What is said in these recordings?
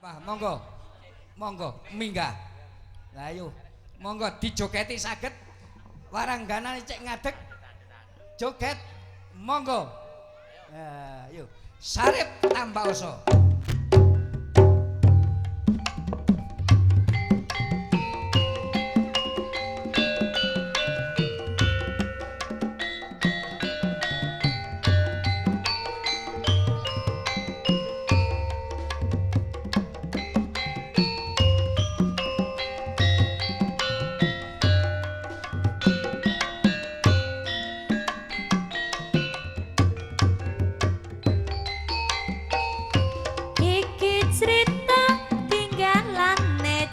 Wah, monggo. Monggo minggah. Lah ayo, monggo dijogeti saged. Warangganane cek ngadeg. Joget monggo. Ayo, Sarip Tambak Oso.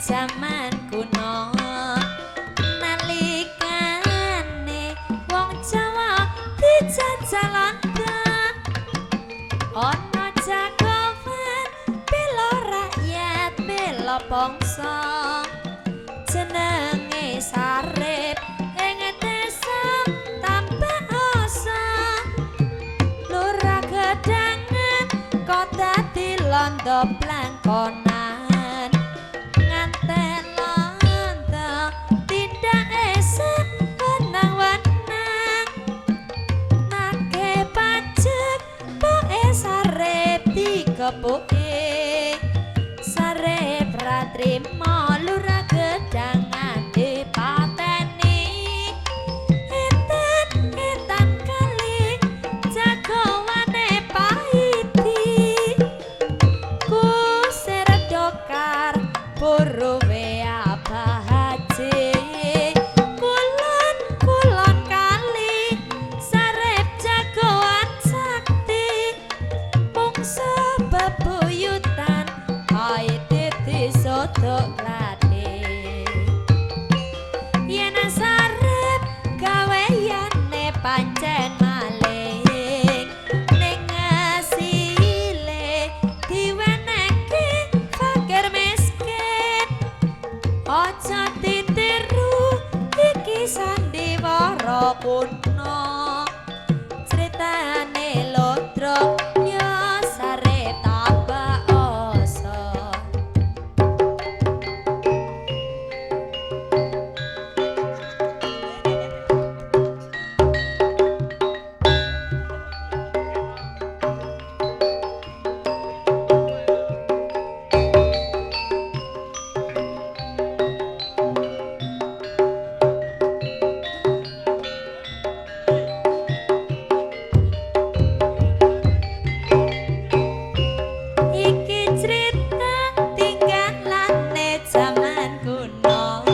Zaman kuno nalikane wong Jawa dijajah Londo, ana jagoan bela rakyat bela bangsa, jenenge Sarip ing desa Tambak Oso. Lurah Gedangan kok dadi londo blangkonan, kepuke Sarip ra trimo lurah Gedangan dipateni. Etan etan kali jagoane paiti, kusir dokar buruwe Abah Haji. Kulon kulon kali Sarip jagoan sakti, mungsu bebuyutan paite disodok gladi. Yen Sarip gaweyane pancen maling, ning asile diwenehke fakir miskin. Aja ditiru iki sandiwara kuno, critane lodro ya Sarip Tambak Oso. Iki cerita tinggalane zaman kuno,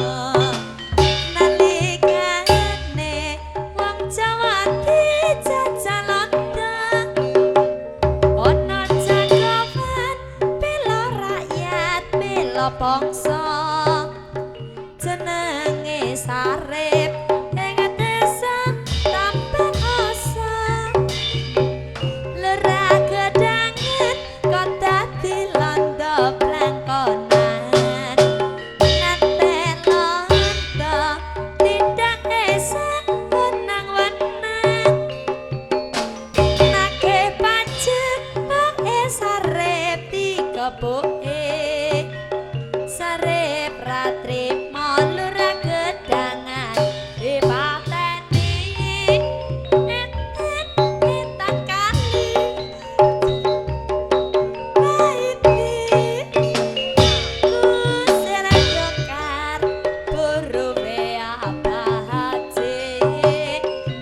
nalikane wong Jawa dijajah Londo, ana jagoan bela rakyat bela bangsa, jenenge Sarip ing desa Tambak Oso. Lurah Gedangan kok dadi londo blangkonan, ngantek londo tindak esa wenang-wenang, nagih pajak poke Sarip dikepuke. Sarip ra trimo lurah Gedangan dipateni. Etan etan kali paiti, kusir dokar buruwe Abah Haji.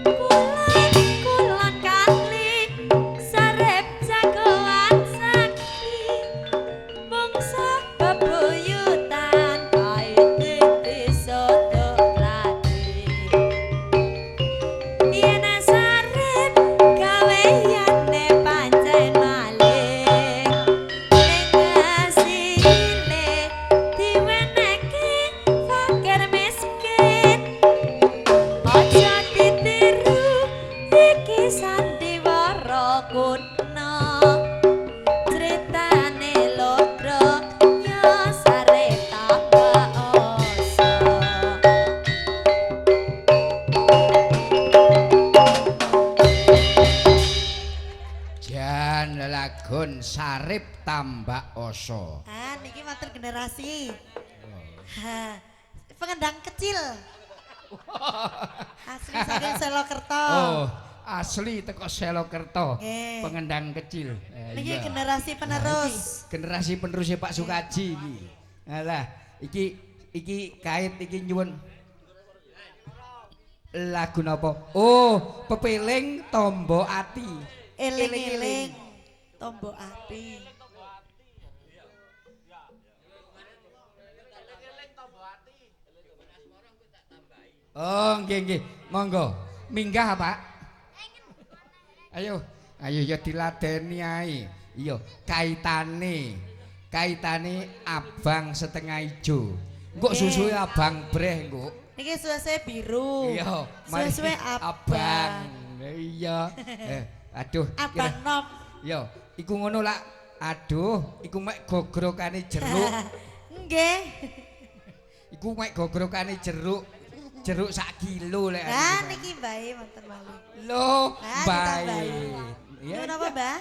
Kulon kulon kali Sarip jagoan sakti, mungsu bebuyutan paite disodok gladi. Yen Sarip gaweyane pancen maling, ning asile diwenehke fakir miskin. Aja ditiru iki sandiwara kuno, critane lodro ya Sarip Tambak Oso. Jan lelagon Sarip Tambak Oso. Ah, niki Wonten generasi. Ha, pengendang kecil. Asli saking Selokerto. Oh, asli teko Selokerto. Nggih. Pengendang kecil. Niki Iya. generasi penerus. Nah, iki generasi penerusnya Pak Sukaji iki. Alah, iki iki kait iki nyuwun lagu napa? Oh, Pepeling Tombo Ati. Eling-eling tombo ati. Oh, nggih nggih. Monggo. Minggah, Pak. Ayo, ayo ya diladeni ae. Iya, kaitane. Kaitane abang setengah ijo. Engko Nggih. susuhe abang breh engko. Niki suwe biru. Iya, mari Suwe abang. Iya. Aduh. Abang nom. Iya, iku ngono lak. Aduh, iku mek gogrokane jeruk. Nggih. Iku mek gogrokane jeruk. Jeruk sak kilo lek. Nah niki mbae wonten malih. Lho, Nah, mbae. Iya. Napa, Mbah?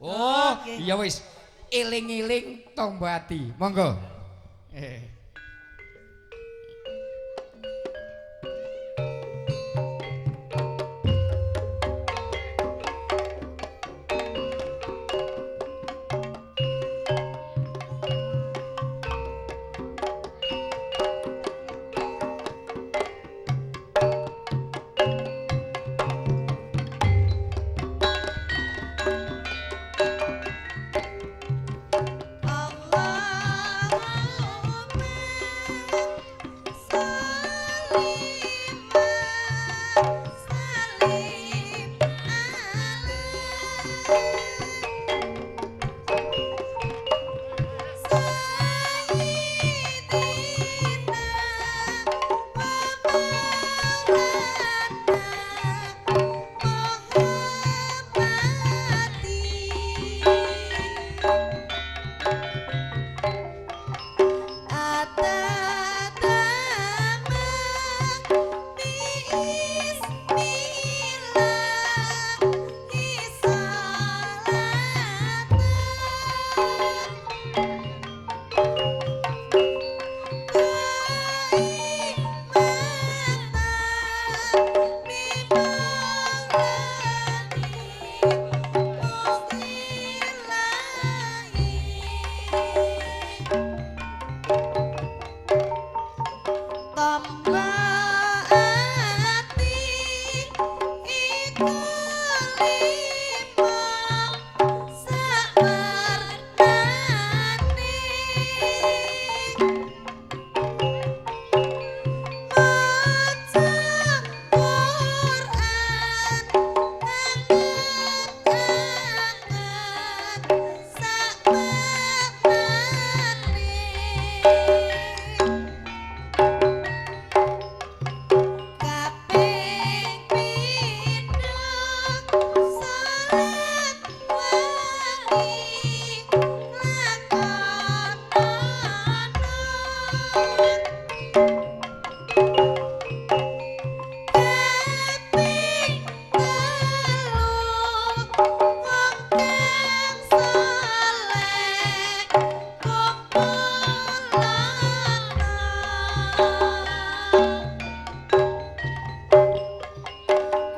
Oh, Nggih. iya wis. Eling-eling tombo ati. Monggo.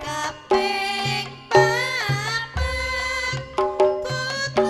Kaping papat kudu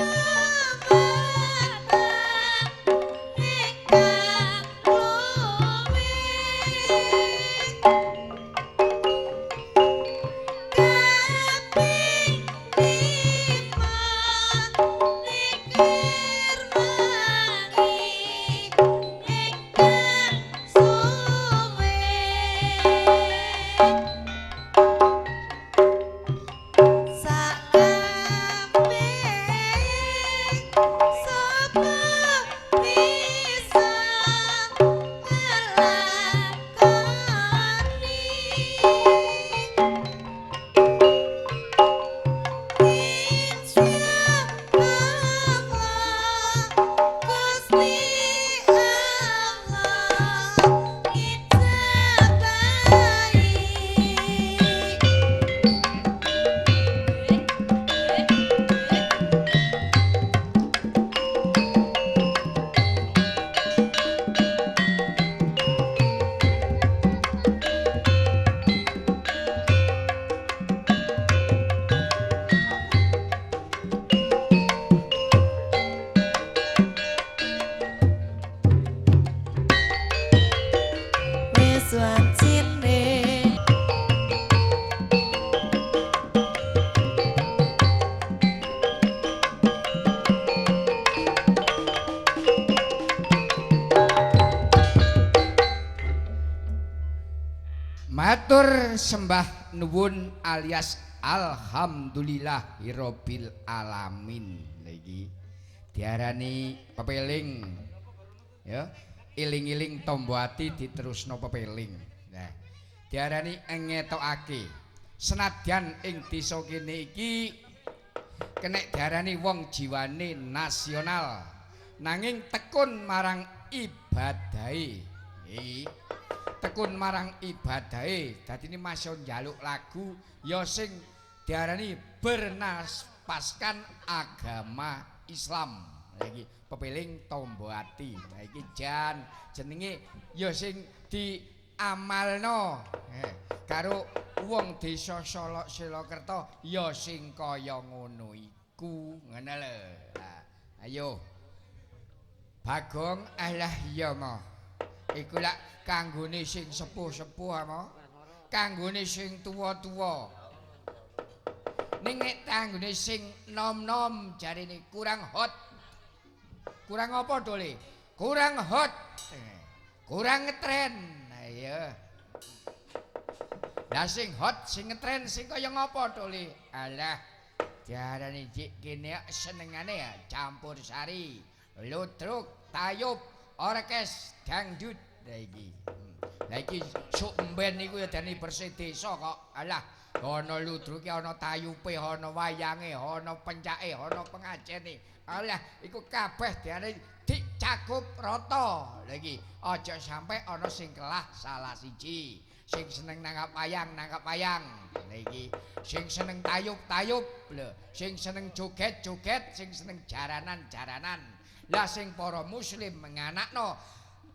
swancine. Matur sembah nuwun alias alhamdulillahirabbil alamin. Lha iki diarani pepeling ya, iling-iling tombo ati diterusno pepeling. Nah, diarani ngetokake. Senadyan ing desa kene iki kenek diarani wong jiwane nasional, nanging tekun marang ibadahe. Iki tekun marang ibadahe, dadine masih njaluk lagu ya sing diarani bernaspaskan agama Islam. Lah iki pepeling tombo ati. Lah iki jan jenenge ya sing diamalno karo wong desa Solok Selokerto ya sing kaya ngono iku, ngene lho. Lah ayo Bagong, alah iya mo. Iku lak kanggone sing sepuh-sepuh ama kanggone sing tuwa-tuwa. Ning nek kanggone sing nom-nom jarine kurang hot. Kurang apa dole? Kurang hot. Kurang ngetren. Ayo. Lah sing hot, sing ngetren sing kaya ngapa dole? Alah, diarani jik kene senengane ya campur sari, ludruk, tayub, orkes dangdut. Lah iki. Lah iki sok mben niku ya dene bersih desa kok. Alah, ana ludruke, ana tayupe, ana wayange, ana pencake, ana pengajene. Alah, iku kabeh diarani dicakup rata. Lah iki aja sampe ana sing kelah salah siji. Sing seneng nangkap wayang, nangkap wayang. Lah iki sing seneng tayub-tayub lho, sing seneng joget-joget, sing seneng jaranan-jaranan. Lah sing para muslim nganakno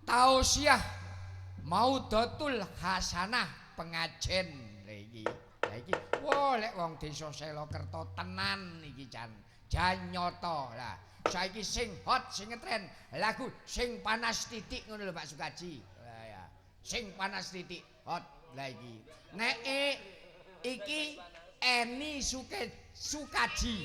tausiah maudatul hasanah pengajen. Lha iki, lha iki wah lek wong desa Selokerto tenan iki jan jan nyata. Lah saiki sing hot, sing ngetren lagu sing panas titik ngono lho Pak Sukaji. Lah ya, sing panas titik hot. Lah iki nek iki Eni Sukaji.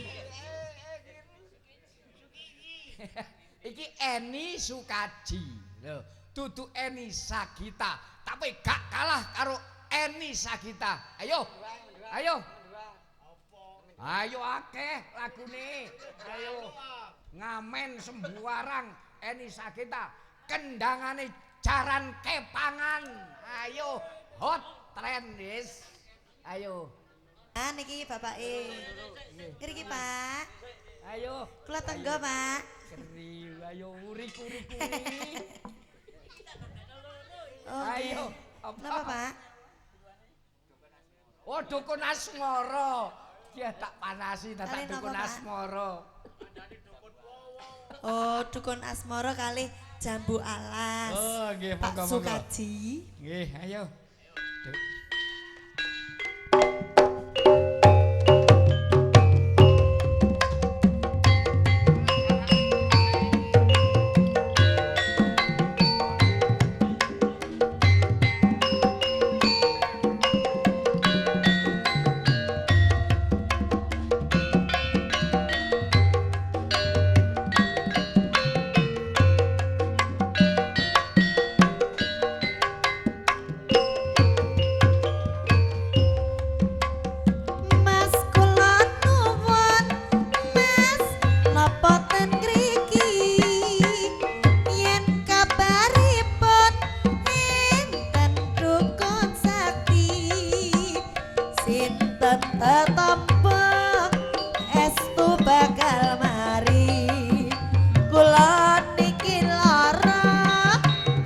Iki Eni Sukaji lho, dudu Eni Sagita, tapi gak kalah karo Eni Sagita. Ayo, ayo, ayo akeh lagune. Ayo ngamen sembuarang Eni Sagita, kendangane jaran kepangan. Ayo hot trend wis. Ayo. Ah niki bapake. Ngriki Pak. Ayo. Kula tenggo Pak. Keri, ayo urik urik urik. Ayo. Apa? Napa Pak? Oh, dukun asmara. Dia tak panasi, tak Kali napa, dukun Pak? asmara. Oh, dukun asmara kali jambu alas. Oh, nggih, Pak monggo, monggo. Sukaji. Nggih, ayo. Duk. Mas kula nuwun, Mas napa ten ngriki? Yen kabaripun enten dukun sakti, sinten tetampa estu bakal mari. Kula niki lara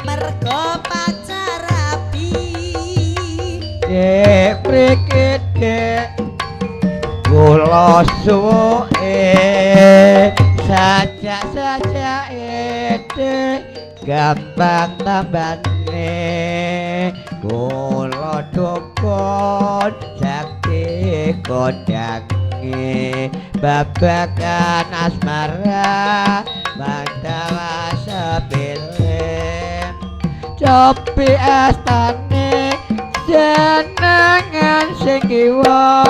mergo pacar rabi. Dek mriki dek kula suwuke sajak-sajake dek gampang tambane kula dukun sakti kondange babagan asmara mangtawa sepele copi astane Jenengan sing kiwa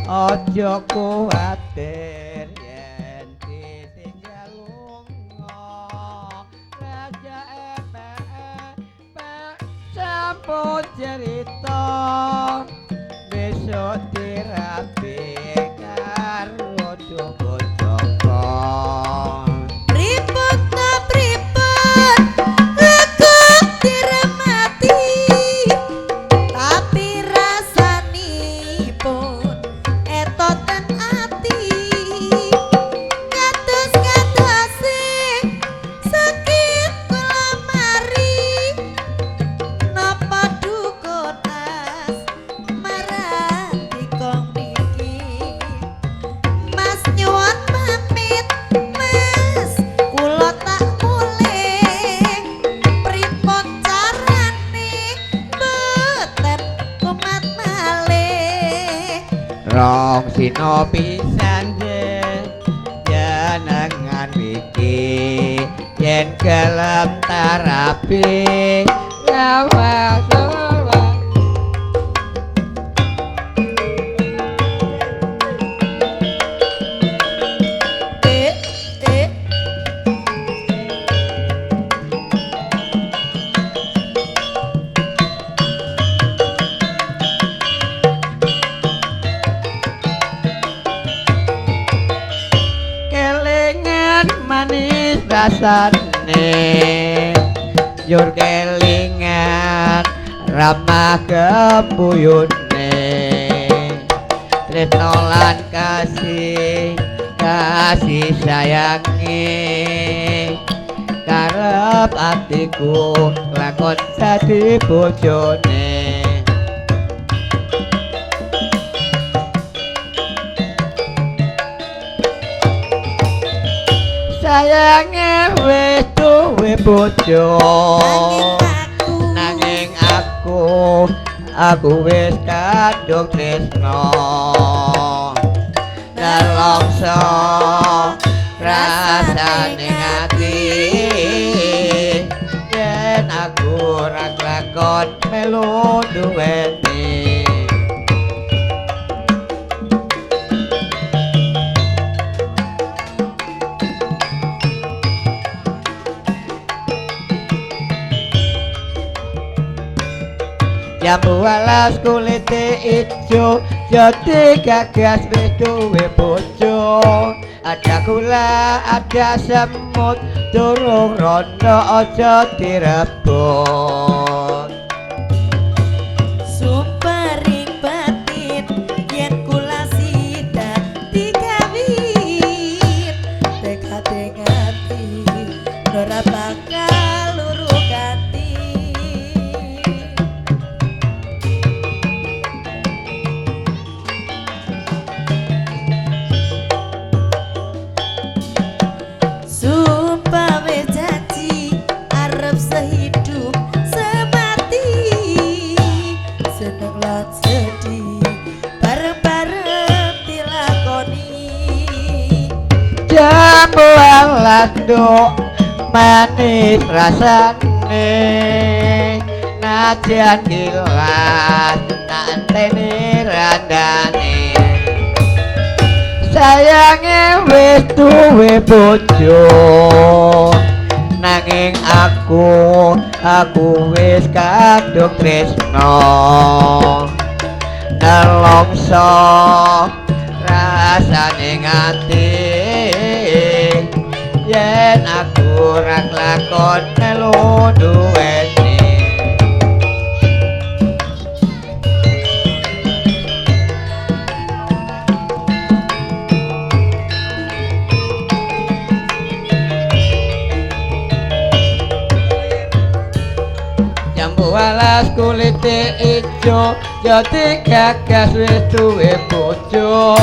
aja kuwatir yen ditinggal lunga. Raja MPR sampun cerita besok dirabi karo Joko Joko. Pripun ta pripun aku diremati, tapi rasanipun etoten ati. Kados kadose sakit kula mari, napa dukun asmaran dikong niki. Mas nyuwun pamit, Mas, kula tak mulih. Pripun carane mboten kumat malih. Rong sino pisan jenengan iki yen gelem terapi lawas lawas. Eh, eh. Kelingan manis rasane yur kelingan ramah kebuyune tresno lan kasih kasih sayange karep atiku lakon dadi bojone. Sayange wis duwe bojo Nanging aku, nanging aku wis kadung tresno nelongso rasane ati yen aku ora kelakon melu duweni. Jambu alas kulite ijo jadi gagas wis duwe bojo. Ada gula ada semut durung rondo aja direbut. Sumparing batin yen kula sida dikawin, tekate ngati ora bakal luru ganti. Sumpah wis janji arep sehidup semati, seneng lan sedih bareng-bareng dilakoni. Jambu alas nduk manis rasane najan gilas tak enteni randane. Sayange wis duwe bojo nanging aku wis kadung tresno nelongso rasane ngati yen aku ora kelakon melu duweni. Jambu alas kulite ijo jadi gagas wis duwe bojo.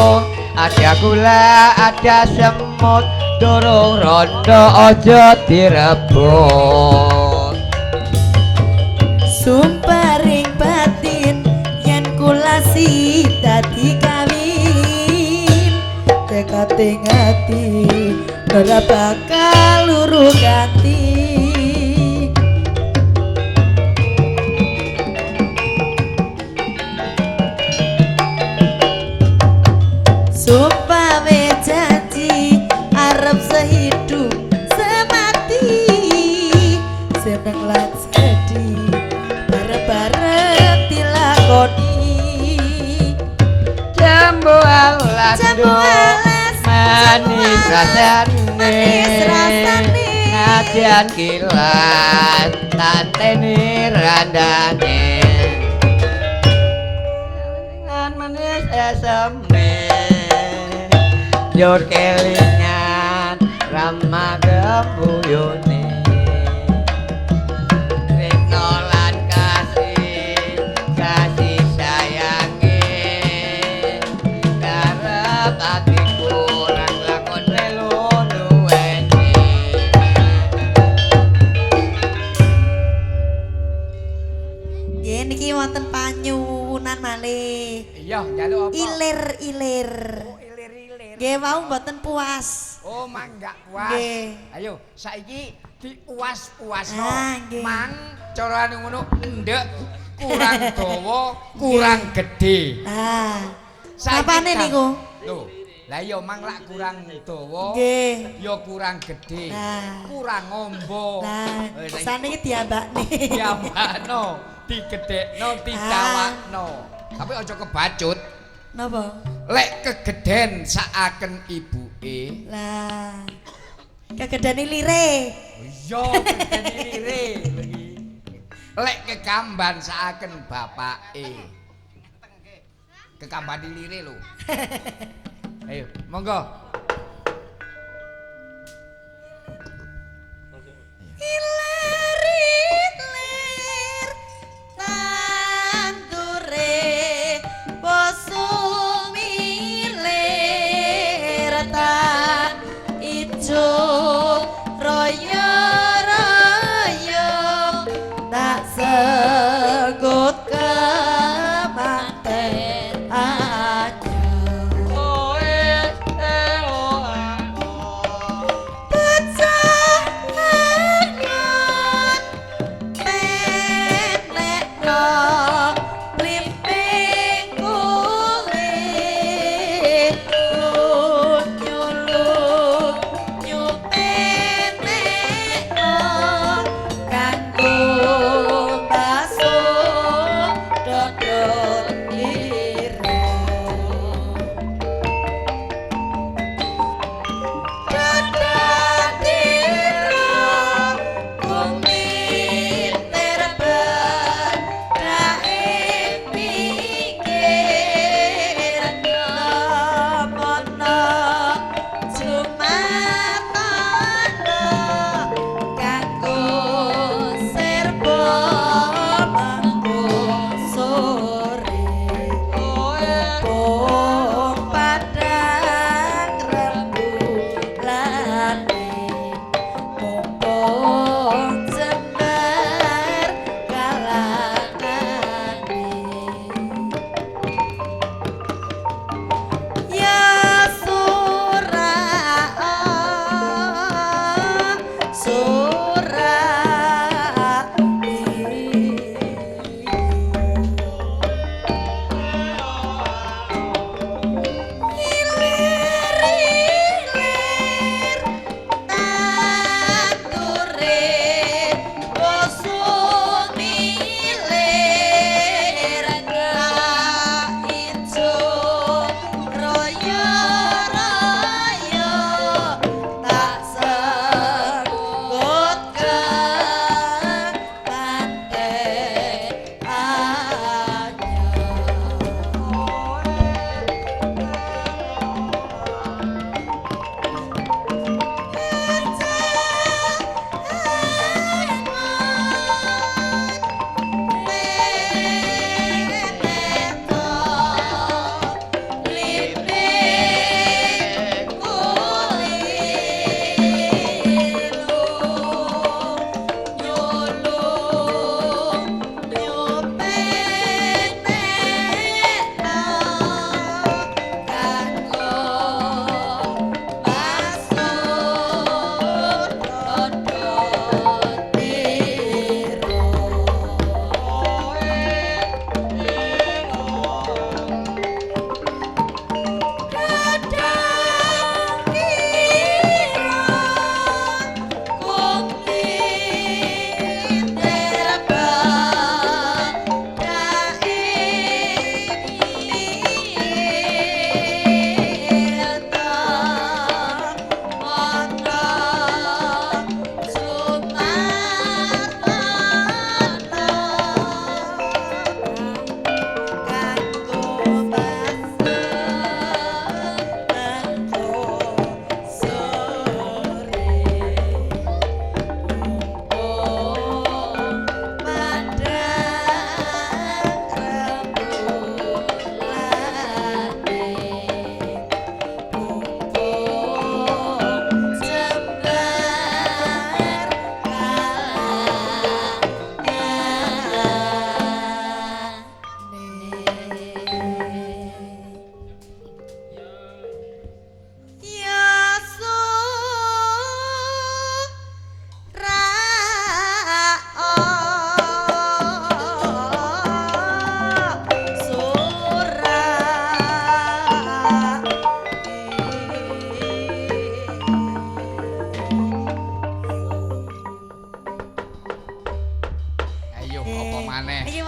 Ada gula ada semut durung rondo aja direbut. Sumparing batin yen kula sida dikawin, tekate ngati ora bakal luru ganti. dilakoni. Jambu alas Jambu alas, manis jambu alas, rasane, manis rasane. Nadyan kilas tanteni randane. Lan manis eseme njur kelingan rama gembuyune. Tresno lan kasih, kasih sayange karep atiku rang lakon melu duweni. Nggih niki wonten panyuwunan malih. Iya, njaluk apa? Ilir-ilir. Oh, ilir-ilir. Nggih wau mboten puas. Oh, mang gak puas. Nggih. Ayo, saiki diuas-uasno. Ah, nggih. Mang carane ngono endhek, kurang dawa, kurang gedhe. Ah. Saiki Napane niku? Lho, lah iya mang lak kurang dawa, Nggih. ya kurang gedhe, Nah. kurang ombo. Lah, Eh, saiki saniki diambakne. diambakno, digedhekno, didawakno. Tapi aja kebacut. Napa? Lek kegeden saaken ibuke. Lah. Kegedane lire. Iya, kegeden lire iki. Lek kekamban saaken bapake. Kekamban lire lho. Ayo, monggo. Ilir-ilir tandure posumilir tan ijo royo royo tak senggut kemanten aja. Oe, eh,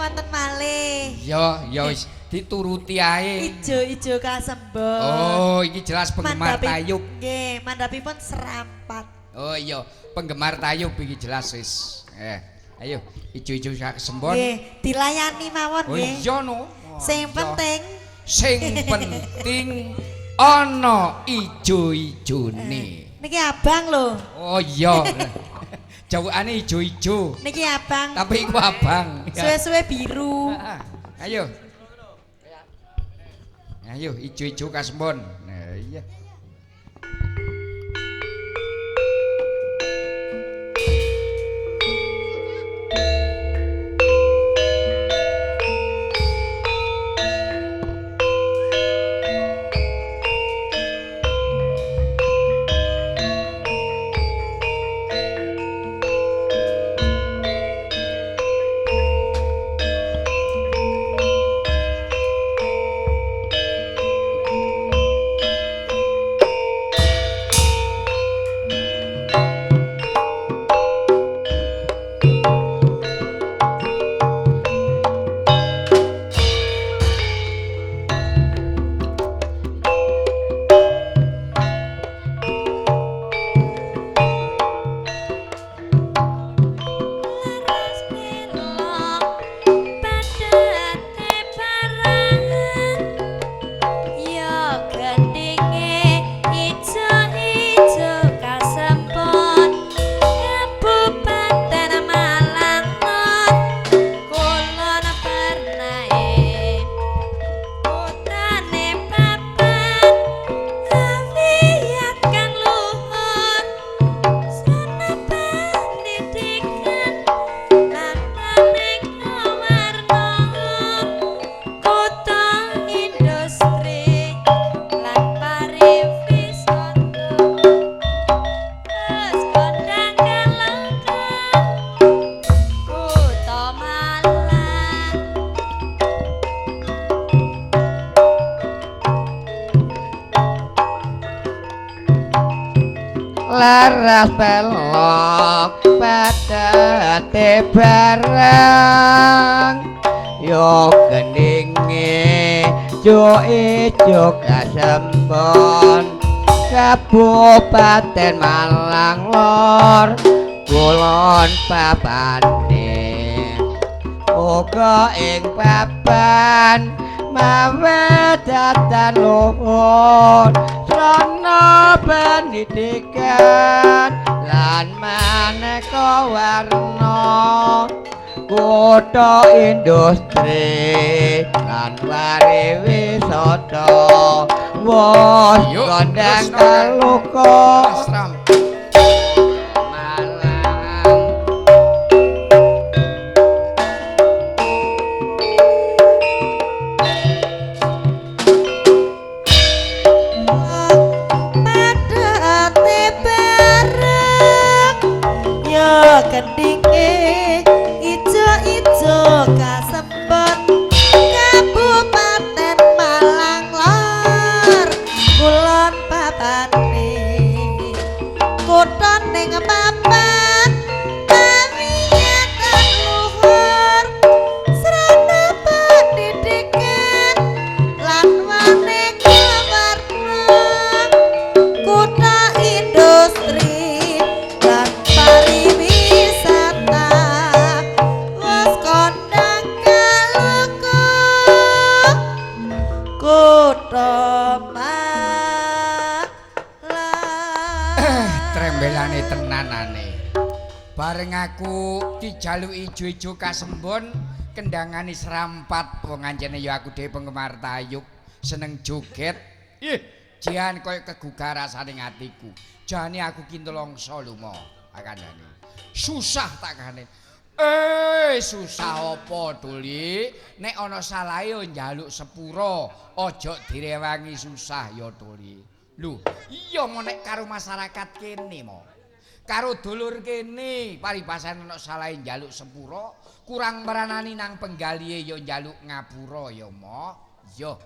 wonten malih. Ya, ya wis dituruti ae. Ijo-ijo kasembon. Oh, iki jelas penggemar tayub. Nggih, mandhapipun serampat. Oh iya, penggemar tayub iki jelas wis. Ayo ijo-ijo kasembon. Nggih, dilayani mawon nggih. Oh iya no. Sing penting, sing penting ana ijo-ijone. Niki abang lho. Oh iya. Jawukane ijo-ijo. Niki abang. Tapi iku abang. Suwe-suwe biru. Ayo. Ayo ijo-ijo kasembon. Nah iya. Laras pelok padate barang yo geninge jo ijo kasembon Kabupaten Malang Lor kulon papane uga ing papan mawe datan luhur srana pendidikan lan maneka warna kutha industri lan pariwisata wos kondang kaluka Kendinge ijo-ijo kasembon Kabupaten Malang Lor kulon papane kutha ning papan pawiyatan luhur srana pendidikan lan maneka warna kutha industri lan pariwisata wis kondang kaluku kutha Malang. Trembelane tenanane. Bareng aku dijaluki ijo-ijo kasembon, kendangane serampat wong ancene ya aku dhewe penggemar tayub, seneng joget. Ih, jian koyo kegugah rasane atiku. Jane aku ki nelongso lho mo, kandhane. Susah tak kandhane. Susah apa Tuli? Nek ana salahe yo njaluk sepura, aja direwangi susah ya Tuli. Lho, iya mo nek karo masyarakat kene mo. Karo dulur kene, paribasan ana salahe njaluk sepura, kurang meranani nang penggalihe ya njaluk ngapura ya mo. Yo,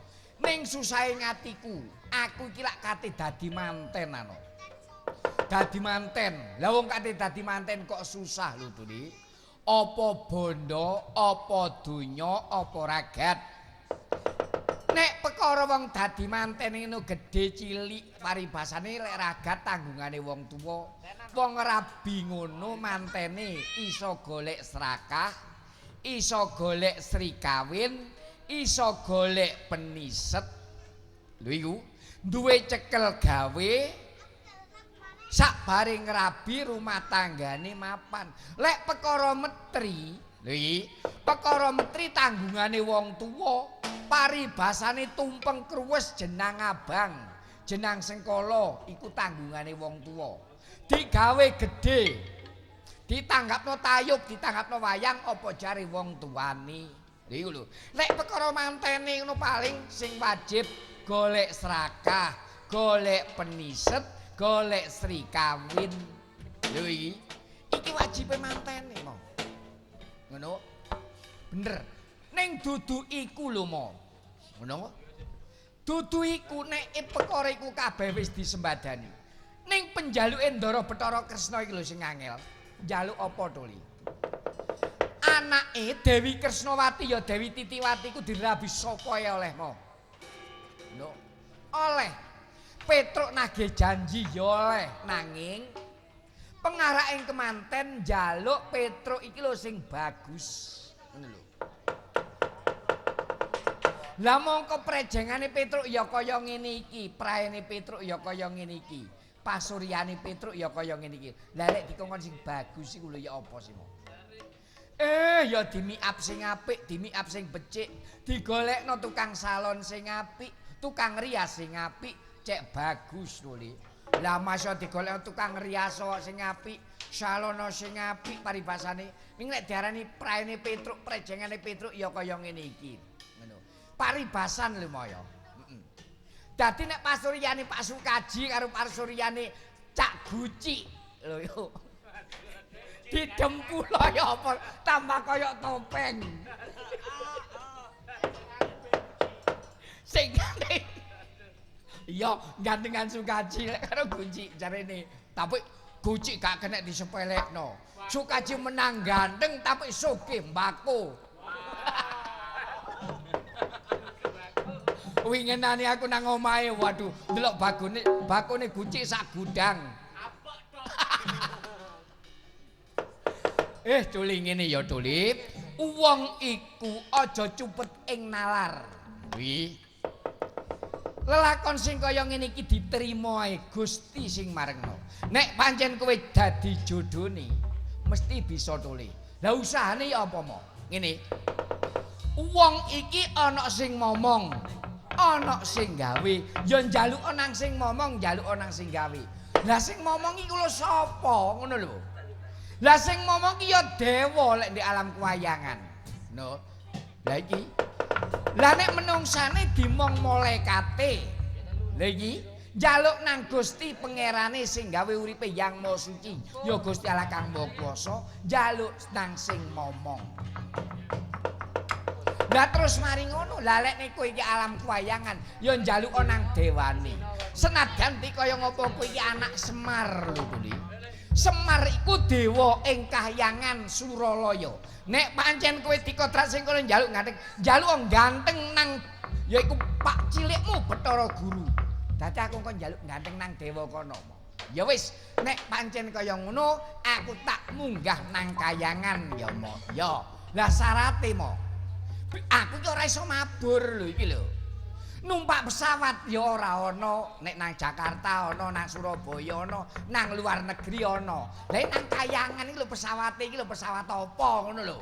ning susahe ngatiku, aku iki lak kate dadi manten ana. Dadi manten. Lah wong kate dadi manten kok susah lho Tuli. Apa bondo, apa donya, apa ragat. Nek perkara wong dadi manten ngono gedhe cilik paribasane lek ragat tanggungane wong tuwa. Wong rabi ngono mantene iso golek srakah, iso golek sri kawin, iso golek peniset. Lho iku duwe cekel gawe sakbare ngrabi rumah tanggane mapan. Lek perkara metri, lho iki perkara metri tanggungane wong tuwa. Paribasane tumpeng kruwes jenang abang, jenang sengkala iku tanggungane wong tuwa. Digawe gedhe, ditanggapno tayub, ditanggapno wayang apa jare wong tuane. Lha iku lho. Lek perkara mantene ngono paling sing wajib golek srakah, golek peniset, golek sri kawin. Lho iki, iki wajibe mantene mo. Ngono. Bener. Ning dudu iku lho mo. Ngono. Dudu iku nek perkara iku kabeh wis disembadani. Ning penjaluke Ndara Bathara Kresna iki lho sing angel. Njaluk apa to li? Anake Dewi Kresnawati ya Dewi Titiwati iku dirabi sapa ya oleh mo. Ngono. Oleh. Petruk nagih janji ya oleh, nanging pengaraking kemanten njaluk Petruk iki lho sing bagus. Ngono lho. Lah mongko prejengane Petruk ya kaya ngene iki, praene Petruk ya kaya ngene iki, pasuryane Petruk ya kaya ngene iki. Lah lek dikongkon sing bagus iku lho ya apa sih mo? Ya dimiap sing apik, dimiap sing becik, digolekno tukang salon sing apik, tukang rias sing apik, cek bagus lho li. Lah masa digolekno tukang rias sing apik, salono sing apik paribasane. Ning lek diarani praene Petruk, prejengane Petruk ya kaya ngene iki. Ngono. Paribasan lho moyo. Heeh. Dadi nek pasuryane Pak Sukaji karo pasuryane Cak Guci lho yo. Didempul ya apa tambah kaya topeng. Sing iya gantengan Sukaji lek karo Guci jarene. Tapi Guci gak kena disepelekno. Sukaji menang ganteng tapi sugih mbako. Wingenane aku nang omahe, waduh, ndelok bakone Guci sak gudang. Tuli ngene ya, Tuli. Wong iku aja cupet ing nalar. Kuwi. Lelakon sing kaya ngene iki diterima ae Gusti sing marengno. Nek pancen kowe dadi jodhone, mesti bisa tuli. Lah usahane ya apa mo? Ngene. Wong iki ana sing momong, ana sing gawe, ya njaluk nang sing momong, njaluk nang sing gawe. Lah sing momong iku lho sapa ngono lho. Lah sing momong ki ya dewa lek di alam kewayangan. No. Lah iki. Lah nek menungsane dimong malaikate. Lah iki njaluk nang Gusti Pangerane sing gawe uripe Yang Maha Suci, ya Gusti Allah Kang Maha Kuwasa, njaluk nang sing momong. Lah terus mari ngono, lah lek niku iki alam kewayangan, ya njaluk nang dewane. Senadyan ti kaya ngopo kowe iki anak Semar lho kuwi. Semar iku dewa ing kahyangan Suralaya. Nek pancen kowe dikodrat sing kono njaluk ganteng, njaluk ganteng nang yaiku pak cilikmu Bathara Guru. Dadi aku kok njaluk ganteng nang dewa kono. Ya wis, nek pancen kaya ngono, aku tak munggah nang kayangan ya mo. Ya, lah syarate mo. Aku ki ora iso mabur lho iki lho. Numpak pesawat ya ora ana, nek nang Jakarta ana, nang Surabaya ana, nang luar negeri ana. Lah nang kayangan iki lho pesawate iki lho pesawat apa ngono lho.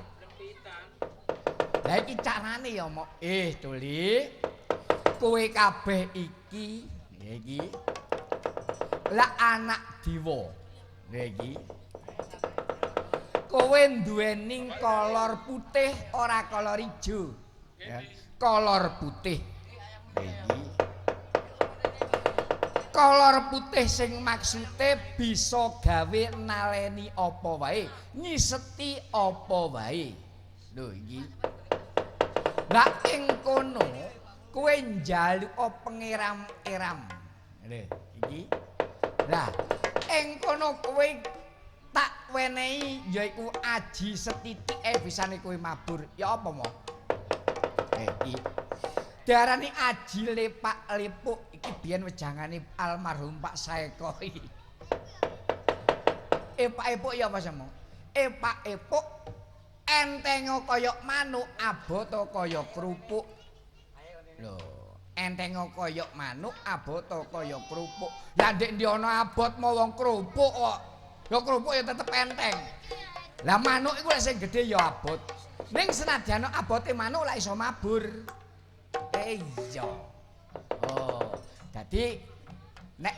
Lah iki carane ya mok. Tuli. Kowe kabeh iki iki lah anak dewa. Lha iki. Kowe duweni kolor putih ora kolor ijo. Ya, kolor putih. Iki. Kolor putih sing maksude bisa gawe naleni apa wae, nyiseti apa wae. Lho iki. Lah ing kono kowe njaluk pengeram-eram. Lho iki. Lah ing kono kowe tak wenehi yaiku aji setithike bisane kowe mabur. Ya apa mo? Iki diarani aji lepak-lepuk iki biyen wejangane almarhum Pak Saeko iki. Epak-epuk ya apa semo? Epak-epuk entengo kaya manuk aboto kaya kerupuk. Lho, entengo kaya manuk aboto kaya kerupuk. Lah ndek ndi ana abot mau wong kerupuk kok. Ya kerupuk ya tetep enteng. Lah manuk iku lek sing gedhe ya abot. Ning senadyan abote manuk lak iso mabur. Iya. Oh, dadi nek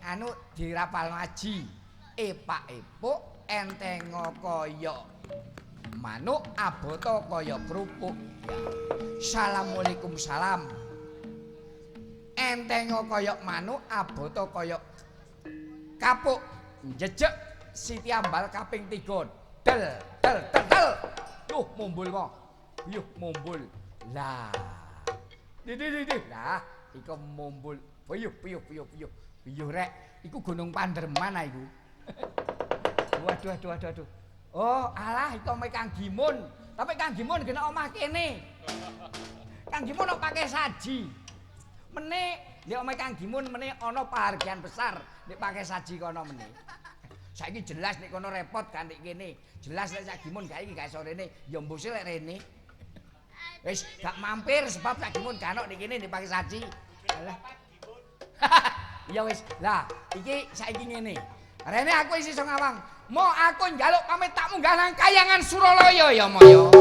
anu dirapalno aji, epak-epuk entengo kaya manuk aboto kaya kerupuk. Ya. Assalamualaikum salam. Entengo kaya manuk aboto kaya kapuk. Jejek Siti Ambal kaping 3. Del del del del. Duh mumbul kok. Yuh mumbul. Lah. Di di di. Lah, iku mumbul. Puyuh puyuh puyuh puyuh. Puyuh rek, iku Gunung Panderman ah iku. Waduh waduh waduh waduh. Oh, alah iku omahe Kang Gimun. Tapi Kang Gimun kena omah kene. Kang Gimun kok pakai saji. Mene nek omahe Kang Gimun mene ana pahargyan besar nek pakai saji kono mene. Saiki jelas nek kono repot kan nek kene. Jelas nek Cak Gimun gak iki gak iso rene, ya mbuse lek rene. Wis gak mampir sebab Cak Gimun gak ono nek kene nek pakai saji. Alah. Ya wis. Lah, iki saiki ngene. Rene aku wis iso ngawang. Mo aku njaluk pamit tak munggah nang kayangan Suralaya ya mo ya.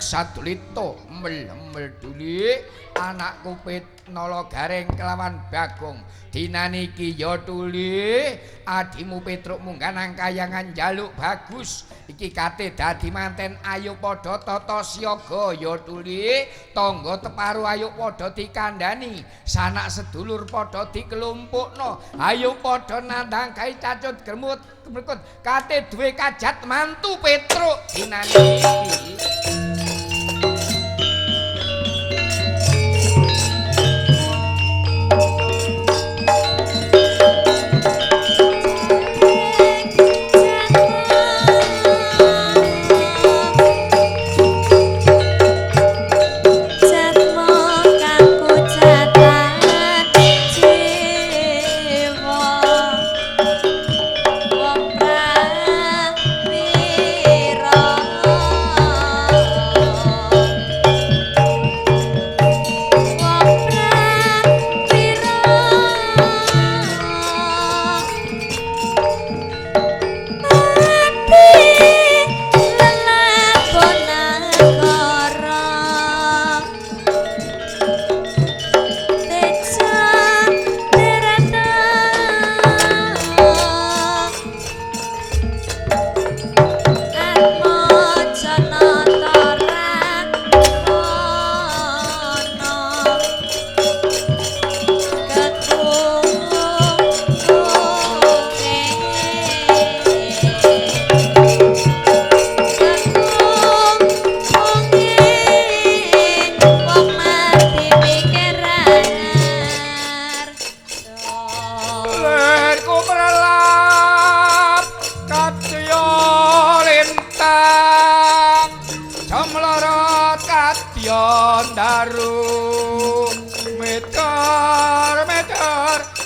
Sadulito mel-mel duli anakku Pitnala Gareng kelawan Bagong dinane iki ya tuli adimu Petruk munggah nang kayangan njaluk bagus iki kate dadi manten ayo padha tata siaga ya tuli tangga teparu ayo padha dikandani sanak sedulur padha dikelumpukno ayo padha nandhang gawe cacut gremut gemrekut kate duwe kajat mantu Petruk dinane iki. Wong prawira.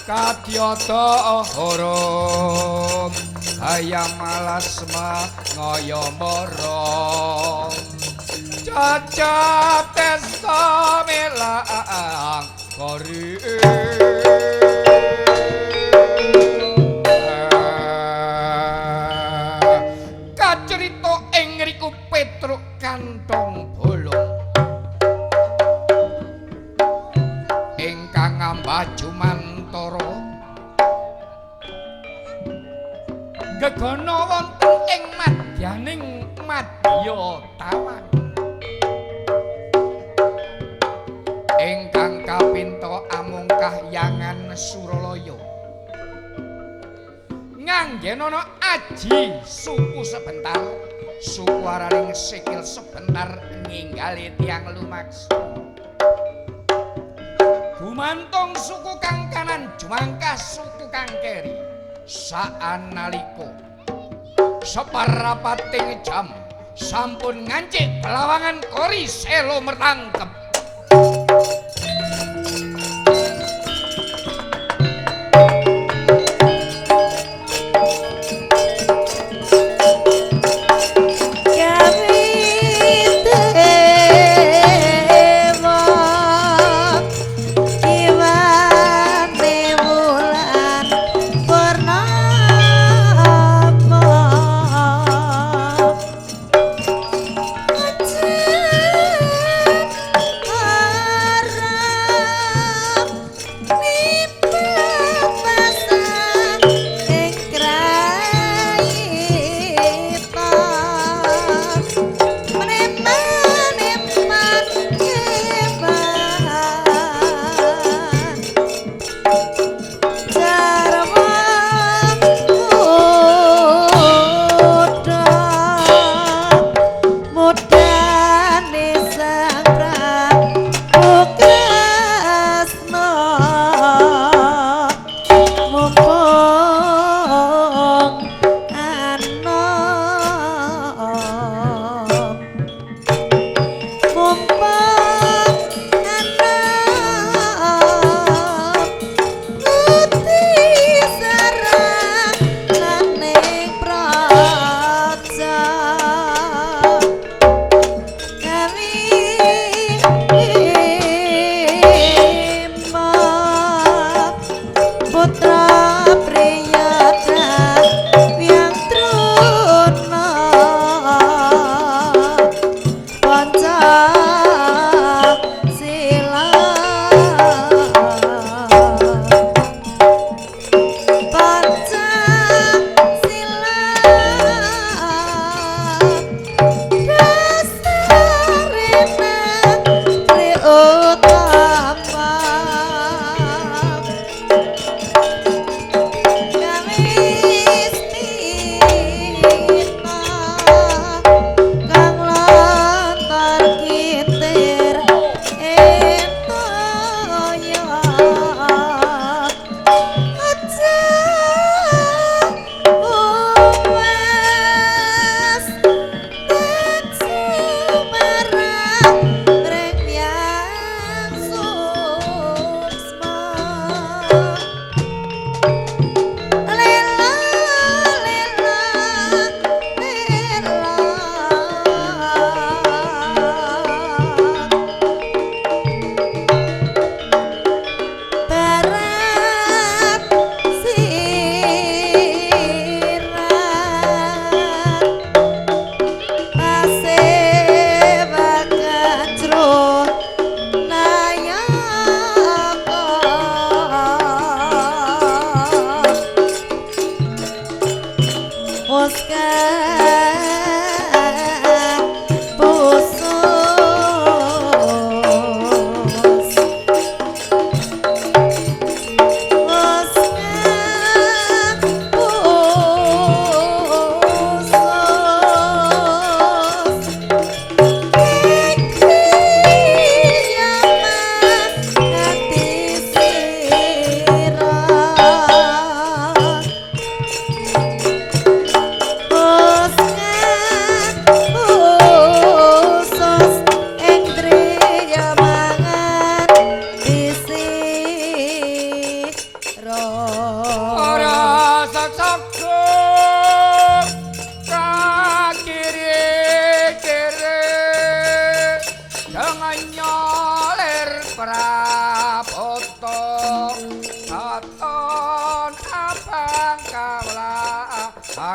Kadyata hara hayam malasma ngayamara cacap testa melang kori. Kacerita ing ngriku Petruk kantong bolong ingkang ngambah jumantara gegana wonten ing madyaning madya taman ingkang kapinta amung kahyangan Suralaya nganggenana aji suku sebentar suku araning sikil sebentar ninggali tiyang lumaksa gumantung suku kang kanan jumangkah suku kang keri. Saanalika separapating jam sampun ngancik pelawangan kori selo mertangkep.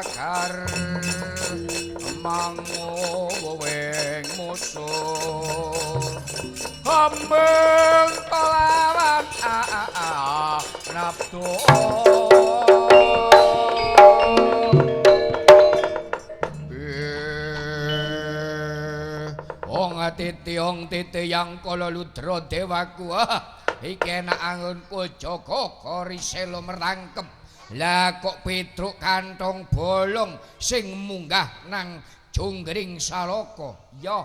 pagar manguwing musuh ambeng kelawan nabdo. Titiong titiyang kala ludra dewaku, iki enak anggonku jaga Koriselo merangkep. Lah kok Petruk kantong bolong sing munggah nang Jonggring Saloko? Ya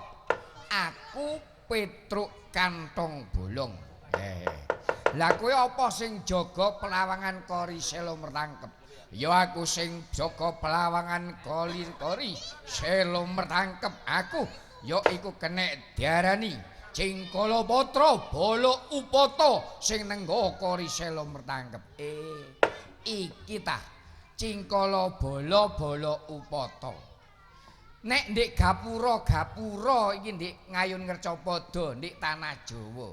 aku Petruk kantong bolong. Lah kowe apa sing jaga pelawangan Koriselo merangkep? Ya aku sing jaga pelawangan Kori Selo merangkep. Aku ya iku kenek diarani Cingkala Patra Bala Upata sing nenggo Koriselo mertangkep. Iki tah Cingkala Bala Bala Upata. Nek ndek gapura gapura iki ndek Ngayun Ngercapada ndek tanah Jawa.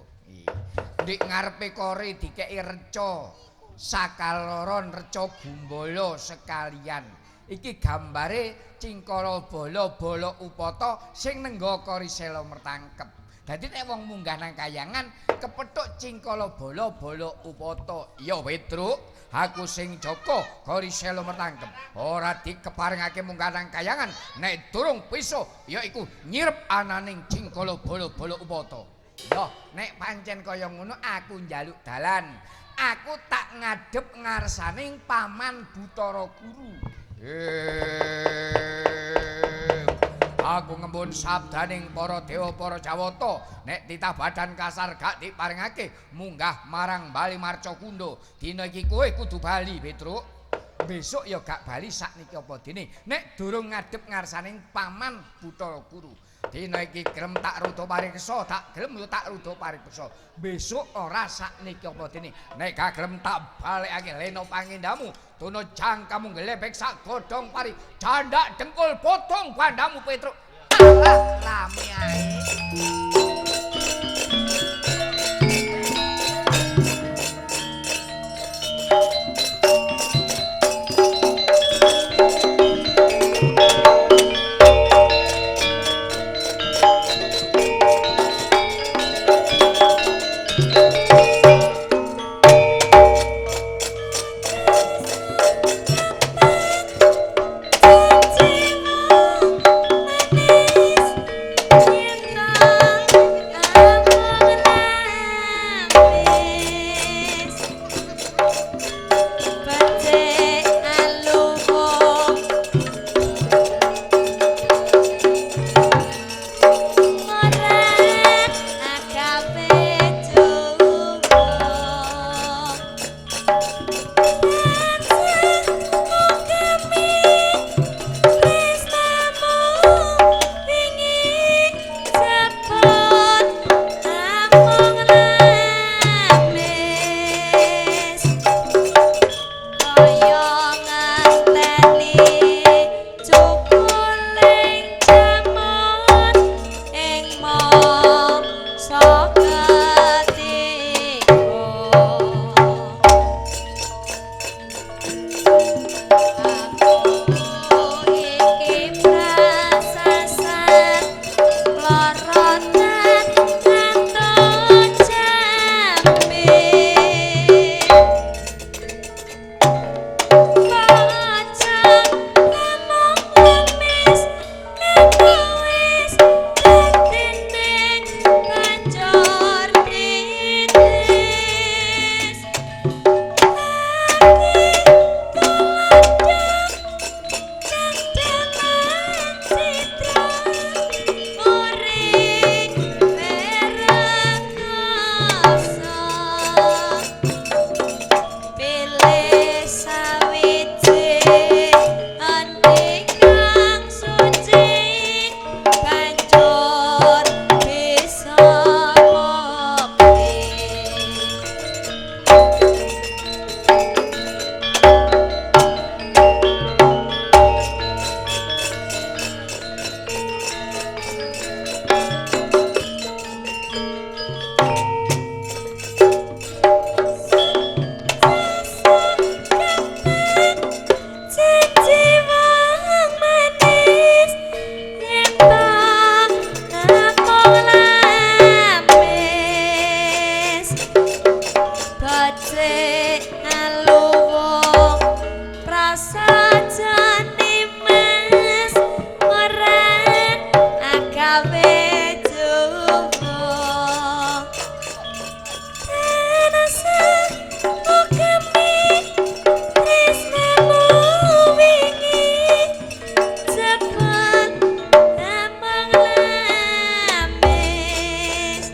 Ndek ngarepe kori dikeki reca sakaloron reca gumbala sekalian. Iki gambare Cingkala Bala Bala Upata sing nenggo Koriselo mertangkep. Dadi nek wong munggah nang kayangan kepethuk Cingkala Bala Bala Upata. Ya Petruk, aku sing jaga Koriselo mertangkep. Ora dikeparengake munggah nang kayangan nek durung piso ya iku nyirep ananing Cingkala Bala Bala Upata. Ya nek pancen kaya ngono aku njaluk dalan. Aku tak ngadhep ngarsaning Paman Buthara Guru. Aku ngembun sabdaning para dewa para jawata nek titah badan kasar gak diparengake munggah marang Bali Marcakunda. Dina iki kowe kudu bali Petruk. Besok ya gak bali sakniki apa dene nek durung ngadhep ngarsaning Paman Buthara Guru. Dina iki gelem tak ruda pariksa, tak gelem yo tak ruda pariksa. Besok ora sakniki apa dene nek gak gelem tak balekake leno pangendamu. Tono cangkamu nglepek sak godhong pari, jandak dengkul potong bandamu Petruk. Alah rame ae. Cinta. Aluwung prasajane Mas ora agawe jowo Tanasa mukami tresnamu wingi cepet amang lamis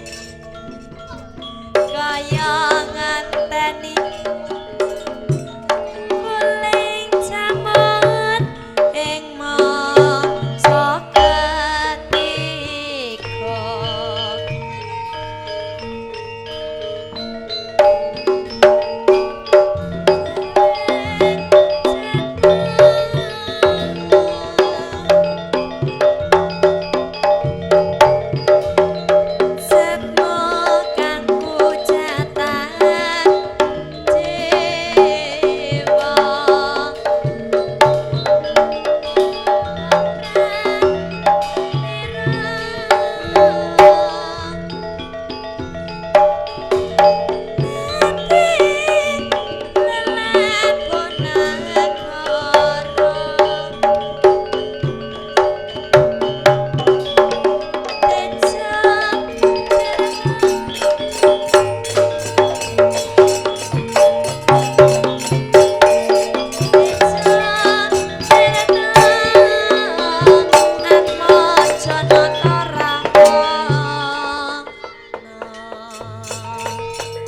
kaya ngenteni kuling camot ing mangsa ketiga. Setmo kang kujatan jiwa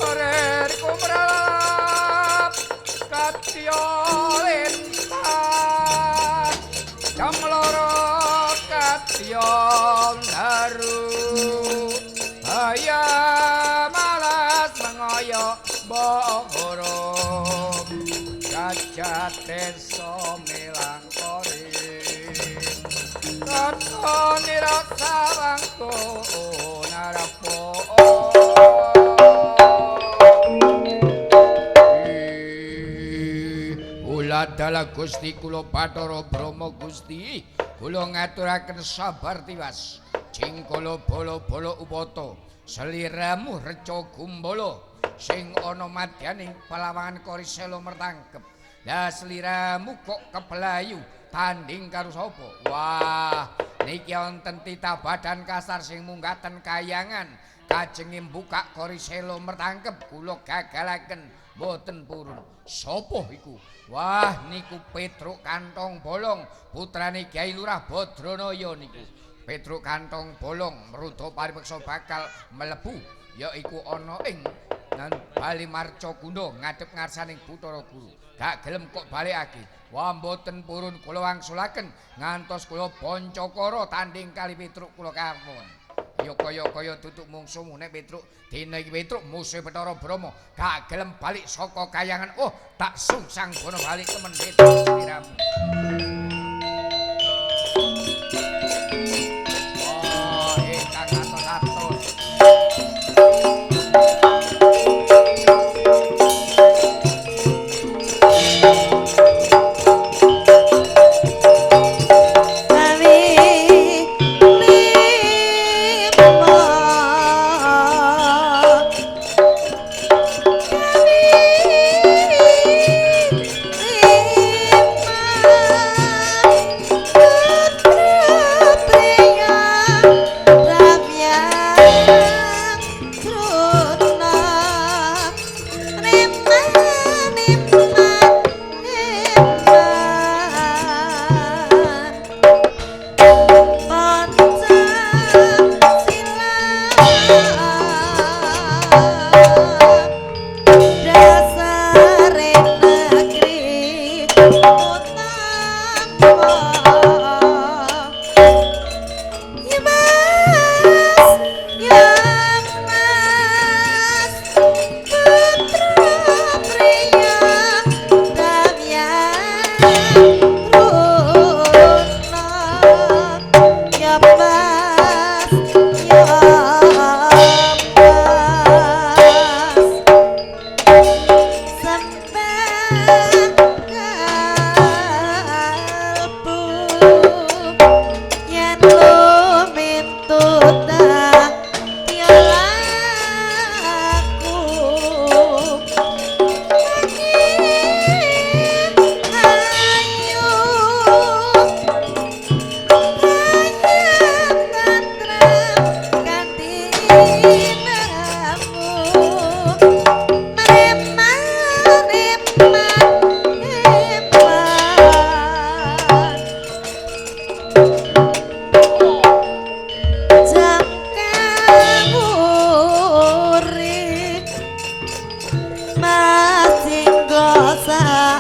Orer kumrap katya lintang jam loro katya daru ayam malas mengoyo bohoro gajah desa melangkori katon rasa wangko narapo. Uladala Gusti kula Bathara Brahma Gusti kula ngaturaken sabar tiwas jingkala bala-bala upata seliramu reca gumbala sing ana madyaning palawangan Korisela mertangkep. Lah seliramu kok keblayu tanding karo sapa? Wah, niki wonten titah badan kasar sing munggaten kayangan kajenge mbukak Korisela mertangkep kula gagalaken mboten purun. Sapa iku? Wah, niku Petruk Kantong Bolong, putrane Kyai Lurah Badranaya niku. Petruk Kantong Bolong mrudha paripeksa bakal mlebu yaiku ana ing nang Bali Marcaguna ngadhep ngarsaning Bathara Guru. Gak gelem kok balekake. Wah, mboten purun kula wangsulaken ngantos kula Pancakara tanding kali Petruk kula kampun. Ya kaya-kaya tutuk mungsuhmu nek Petruk dina iki Petruk musuhe Bathara Brahma gak gelem balik saka kayangan. Oh, tak sungsang bono balik temen Petruk sliramu. Oh, ingkang atos-atos. Gawe lima gawe lima. Mas singgo sak